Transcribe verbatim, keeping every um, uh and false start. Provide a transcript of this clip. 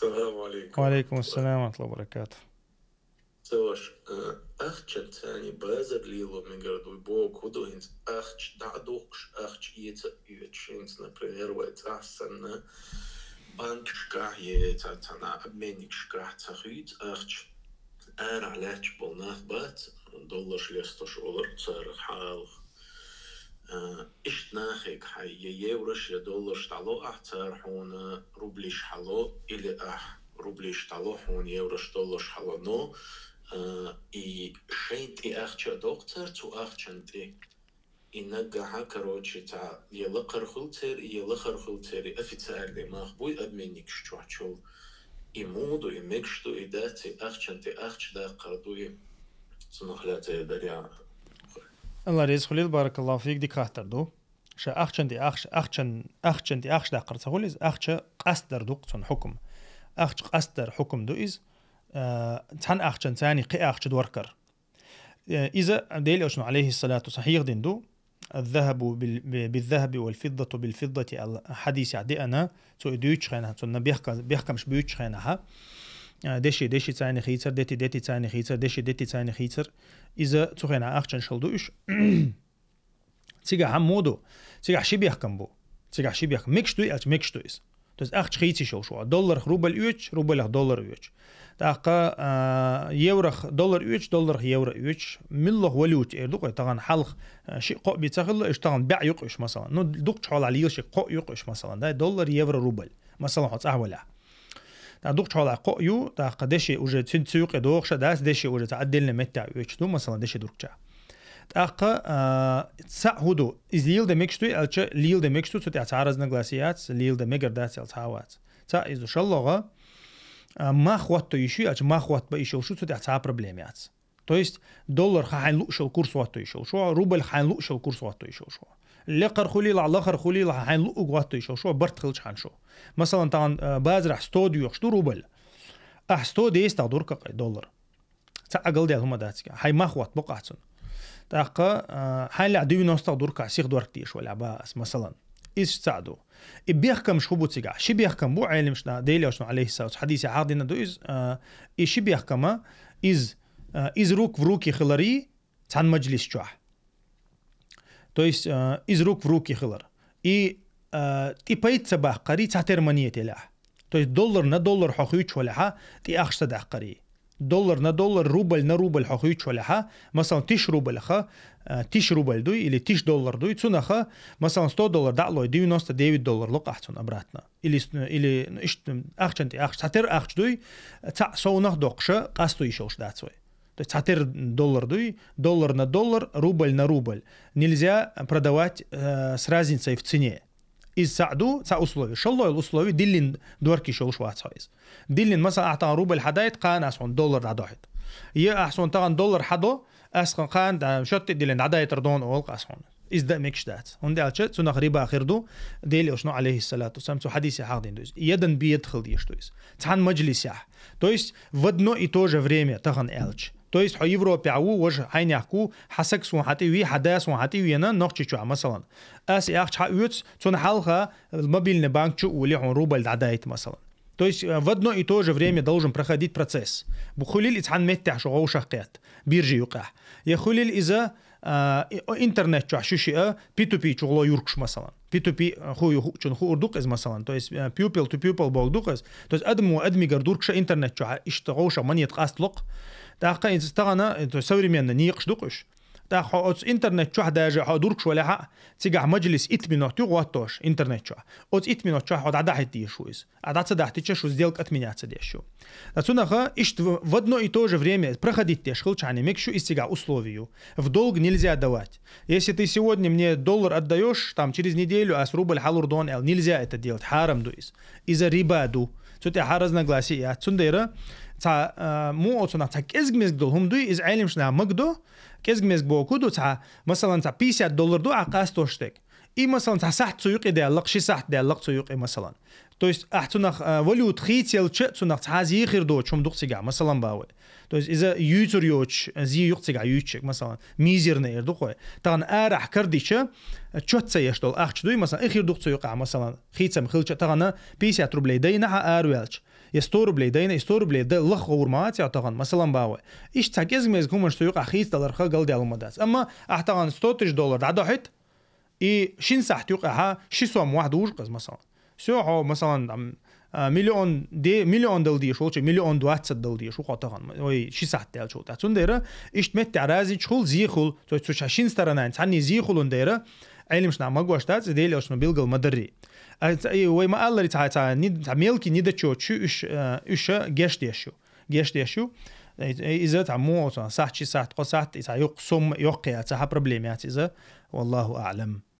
Салам алейкум. Ва алейкум ассалам ва рахматуллахи ва баракатух. Ца ваша, э, ахчанца цхьана базар лело мегар ду, боху хӀун ду хӀинца ахча дӀа а духкуш, ахча эца а оьцуш, хӀинца, например, вай цӀахь санна, банкашкахь е цхьа-, цхьана обменникашкахь ца хуьйцу ахча, арахь лаьтташ болу нах бац, долларш лестош олура царах хьалха. А, иштта нахе хьайн я еврош, я долларш дӀало ахь, цара хьуна рублиш хьало, или ахь рублиш дӀало, хьуна еврош, долларш хьало. Но, а, и шайн тӀе ахча а доккху цара цу ахчан тӀе. И наггахьа, короче, цхьа я лакхара хуьлу церан, я лахара хуьлу церан, и официальный мах буй обменникаш чохь чул. И муха ду, и мегаш ду, и дац, и ахчан тӀе ахча даккхар ду, и цунах лаьцна эр дар я. Алла реза хуьлийла, баракаллаху фик, дика хаттар ду. Ша ахчан тӀе ахча, ахчан, ахчан тӀе ахча даккхар ца хуьлу иза, ахча къастдар ду-кх цунна хьукум. Ахча къастдар хьукум ду иза, а, цхьана ахчан царний кхин ахча доркар. Э, иза Делан Элчано, алейхиссалату вассалам, хьехадина ду: «الذهب بال-، بالذهب والفضة بالفضة», аьлла хьадисехь деана, цо и дуьйцучу хенахь, цунна бехка-, бехкамаш буьйцучу хенахьа, э, деши деши царний хийцар, дети дети царний хийцар, деши дети царний хийцар. Иза цу хенахь ахчанаш хила ду уьш. Цигахь хӀун ду? Цигахь ши бехкам бу. Цигахь ши бехкам. Мегаш дуй аьлча, мегаш ду иза. То есть ахча хийца йиш йолуш ву. Долларах рубль оьцуш, рублях доллар оьцуш. ТӀаккха, а, еврох доллар оьцуш, долларах евро оьцуш. Муьлхха валюта эр ду-кх вай, тахана хьалха, а, шиъ-кхоъ бен ца хилла, уьш тахана бӀе юкъа уьш, масалан. Ну, дукхачу хьолахь лела шиъ-кхоъ юкъа уьш, масалан, да, доллар, евро, рубль. Масалан, хьо цӀахь валахь. ТӀаккха дукхачу хьолахь кхоъ ю, тӀаккха деши уже цу, цу юкъе дохуш а дац, деши уже цхьа отдельный меттехь оьцуш ду, масалан, деши дуркча. ТӀаккха, а, цхьаъ хӀун ду, иза лела дан мегаш дуй аьлча, лела дан мегаш ду, цу тӀехь цхьа разногласие яц, лела дан мегар дац аьлла цхьа а вац. Цхьаъ иза ду, шоллагӀа, а, мах хӀотто йиш ю аьлча, мах хӀотто бан йиш йолуш ю, цу тӀехь цхьа а проблема яц. То есть долларх хьайна лууш йолу курс хӀотто йиш йолуш ву, рубльх хьайна лууш йолу курс хӀотто йиш йолуш ву. Лакхара хуьлийла, лахара хуьлийла, хьайна луъург хӀотто йиш йолуш ву, барт хилча хьан шу. Масалан, тахана, а, базарахь сто доьхуш ду рубль. Ахь сто десять дӀадурка кхин доллар. Цхьа а галдаьлла хӀума дац кхин. Хьайн мах хӀотто боккъахь цунна. ТӀаккха, а, хьайна лаьа девяносто дурка, сиха дорка дезаш валахь бах ас, масалан. Иза цхьаъ ду. И бехкамаш хӀун бу цигахь? Ши бехкам бу, Ӏеламнаха, Делан Элчано, алейхиссалату, хьадисехь хьахдина ду иза, а, и ши бехкама, иза, а, из рук в руки хиларий, цхьана мажлис чохь. То есть, а, из рук в руки хилар. И, а, тӀе пайда ца баккхарий, цхьатера монета елахь. То есть доллар на доллар хьо хуьйцуш валахьа, тӀе ахча ца даккхарий. Доллар на доллар, рубль на рубль хьо хуьйцуш валахьа, масалан, тиш рубльха, а, тиш рубль дуй или тиш доллар дуй, цунаха, масалан, сто доллар дӀа а лой, девяносто девять доллар локъахь цунна обратно. Или с-, или, ну, иштта, ахчан тӀе ахча, цхьатера ахча дуй, цхьаъ совнах доккхуша, къасто йиш йолуш дац вай. То есть цхьатера доллар дуй, доллар на доллар, рубль на рубль. Нельзя продавать, э, с разницей в цене. Иза цхьаъ ду, цхьа условие. ШоллагӀа йолу условие, диллина дорка йиш йолуш вац хьо иза. Диллина, масалан, ахь тахана рубль хьадайта, кхана ас хьуна доллар дӀадохьуьйту. Я ахь суна тахана доллар хьадо, ас кхана, кхана, да, шотта диллина дӀадайтар дона олу ас хьуна. Иза дан мегаш дац. ХӀунда аьлча цунах риба хир ду, Делан Элчано, алейхиссалату вассалам, цу хьадисехь хьахдина ду иза. Ядан беда хила дезаш ду иза. Цхьана мажлисехь. То есть в одно и то же время, тахана аьлча. То есть хьо Европехь ву, важа хьайнехь ву, хьан саг суна хьан тӀе вий, хьан да суна хьан тӀе вена, Нохчийчохь, масалан. Ас и ахча хьаоьцу, цунна хьалха мобильный банк чу а волий хьуна рубль дӀадайта, масалан. То есть, э, в одно и то же время должен проходить процесс. Бу хуьлийла и цхьана меттехь шу вовшах кхетта, биржи юкъехь. Я хуьлийла иза, а, и-, о, интернет чохь шу шиъ а P two P чугӀало юркуш, масалан. P two P, а, ху-, ху-, чун хуур ду-кх иза, масалан. То есть, э, people to people боху ду-кх иза. То есть адамо адамигара дуркуша интернет чохь иштта вовшах монета къаст локх. ТӀаккха иза тахана, э, то есть современный некъаш ду-кх уьш. ТӀаккха хьо оцу интернет чохь даже хьо дуркуш валахьа, цигахь мажлис итт минот ю гӀоттош интернет чохь. Оцу итт минот чохь хьо дӀадахьийта дезаш ву иза. А дӀа ца дахьийтича, шу сделка отменять ца деш ю. Ткъа цунаха иштта в, в одно и то же время проходить деш хилчахьана мегаш ю, иза цигахь условие ю. В долг нельзя давать. Если ты сегодня мне доллар отдаёшь, там через неделю ас рубль хьалур дона аьлла, нельзя это делать, хьарам ду иза. Иза риба ду. Цу тӀехь разногласие яц. Цундела цхьа, а, муха оцунах цхьа кӀезиг-мезиг долу хӀума дуй, иза Ӏеламнаха магадо, кӀезиг-мезиг боху ду цхьа, масалан, цхьа пятьдесят доллар ду ахь къастош дерг. И, масалан, цхьа сахьт цу юкъе даьлла-кх, ши сахьт даьлла-кх цу юкъе, масалан. То есть ахь цунах, а, валюта хийцаелча, цунах цхьа а зе хир доцу хӀума ду-кх цигахь, масалан, бах вай. То есть иза юьйцур йоцуш зе ю-кх цигахь юьйцуш ерг, масалан, мизерный эр ду-кх вай. Тахана арахь кара дича, чот ца еш долу ахча дуй, масалан, и хир ду-кх цу юкъахь, масалан, хийцам хилча, тахана пятьдесят рублей дайна хьан араваьлча. Я сто рублей дайна, и сто рублей да лах гӀовр ма ца тагӀан, масалан, бавай. Иштта цхьа кӀезиг-мезиг хӀумаш цу юкъа хийцадаларха галдял ма дац. Амма ахьа тагӀан сто тысяч доллар дӀадохьит, и шин сахьт юкъа хьа ши сом вахь дужу къаз, масалан. Всё, хьо, масалан, там, а, миллион де-, миллион дал деш волча, миллион двадцать дал деш, ухо тагӀан, ой, ши сахьт даьлча. Цундера иштта метта разичхул, зихул, то есть цу ша шин сторонайн, цхьанни зихулун дера, Ӏилмаш на магош дац, Дела Элчано билгал ма дарри. А, ца-, и вай ма аллари цхьа, цхьа, ни-, цхьа мелкий недочёташ уж, а, уж геш деш ю. Геш деш ю. Э, э, иза цхьа мо, цхьа сахьт, ши сахьт, кхо сахьт, и цхьа йоккха сом, йоккха яц, цхьа проблема яц иза. Валлаху аълам.